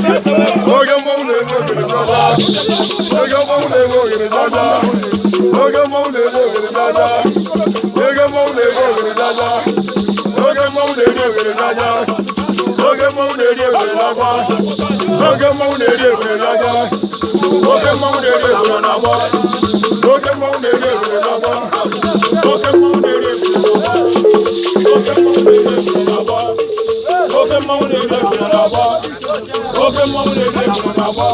Oge mmọnwụ na-eme ogene jaja. Oge mmọnwụ na-eme ogene jaja. Oge mmọnwụ na-eme ogene jaja. Oge mmọnwụ na-eme ogene jaja. Oge mmọnwụ na-eri ogene jaja. Oge mmọnwụ na-eri ogene n'agba. Oge mmọnwụ na-eri ogene jaja. Oge mmọnwụ na-eri ogene n'agba. Oge mmọnwụ na-eri ogene n'agba. Oge mmọnwụ na-eri ogene n'agba. Oge mmọnwụ na-eri ogene n'agba. Oge mmọnwụ na-eri ogene n'agba. Oge mmọnwụ na-eri ogene n'agba.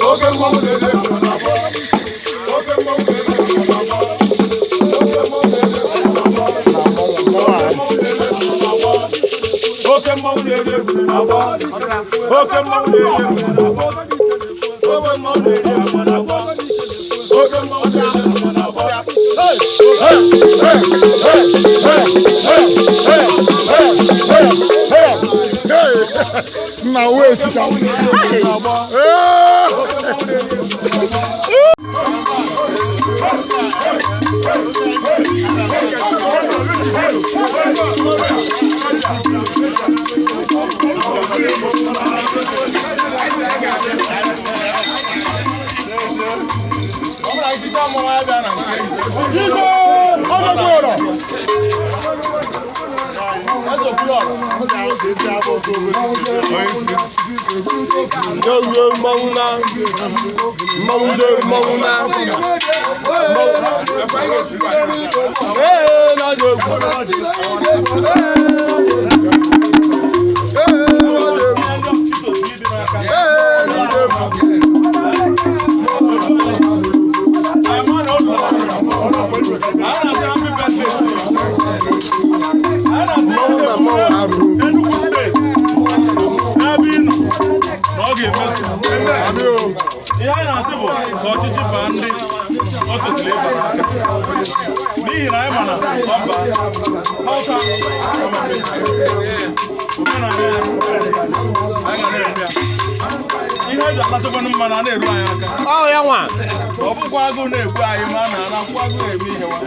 Oge mmọnwụ na-eri ogene n'agba. Oge mmọnwụ na-eri ogene n'agba. Oge mmọnwụ na-eri ogene n'agba. Oke mmọnwụ na-eri ogene n'agba. Oke mmọnwụ na-eri ogene n'agba. Oke mmọnwụ na-eri ogene n'agba. Oke mmọnwụ na-eri ogene n'agba. Hey! Hey! Hey! Hey! Hey! Hey! Hey! Hey! Hey! Hey! Nna, wait ka Ee! Igwe ọgọgwọrọ. Ndewo mmanwụ na mmanwụ, ndewo mmanwụ na ee na-adị egwu ee na-adị egwu ee na-adị egwu. Mmanwụ na mmanwụ arụrụ. Enugu Steeti, n'ebe ị nọ na ọ ga-emezu. Ihe anyị na-asị bụ ka ọchịchị baa ndị o tosiri ịba n'aka, n'ihi na anyị ma na ọ baa ọka omenala anyị, anyị ga na-eme ya. Ihe eji alachakwanụ mma na a na-eru anyị aka. Ọ ya nwa. Ọ bụkwa agụụ na-egbu anyị, ma a na akwụkwọ agụụ eme ihe wa.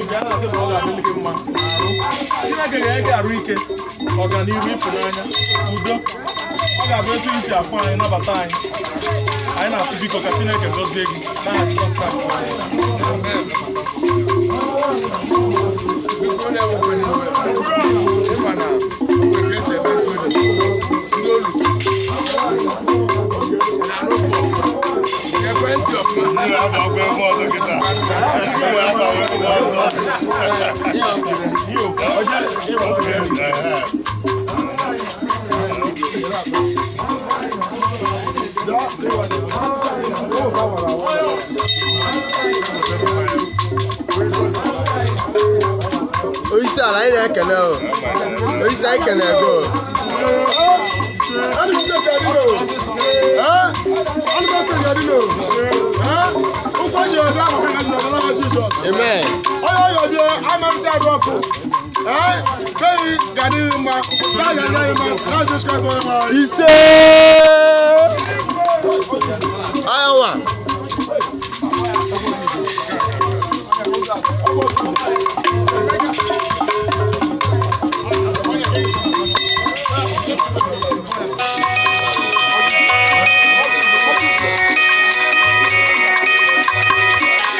Nke a na-asị bụ ọ ga-adịrị gị mma arụ. Chineke ga-enye gị arụ ike, ọganihu, ịfụnanya, udo. Ọ ga-abụ etu isi afụ anyị nabata anyị. Anyị na-asị, biko, ka Chineke gọzie gị n'aha Jizọs Kraịst. Biko, na-ewekwe n'iwe, ịma na o nwere ka esi eme ntuli ndị olu na-anụ ọfụma, ekwentị ọfụma. Onyeisi ala, anyị na-ekene o. Onyeisi, anyị kene go. Enugu Steeti adịlo. Ee? Enugu Steeti adịlo. Ee? Ụkwụ ji ọbịa ahụ ka ji ọbịa n'aha Jizọs. Amen. Onye ọyọ bịa amamta arụ ọkụ. Ee? Beghị ga-adịghị mma. Bee ga-adịghị mma. Na Jizọs Kraịst onye nwe anyị. Ise. Aya nwa.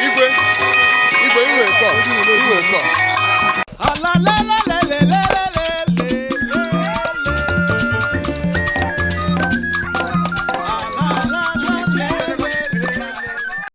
Igwe, igwe, inwe kọ, inwe kọ. Ala la.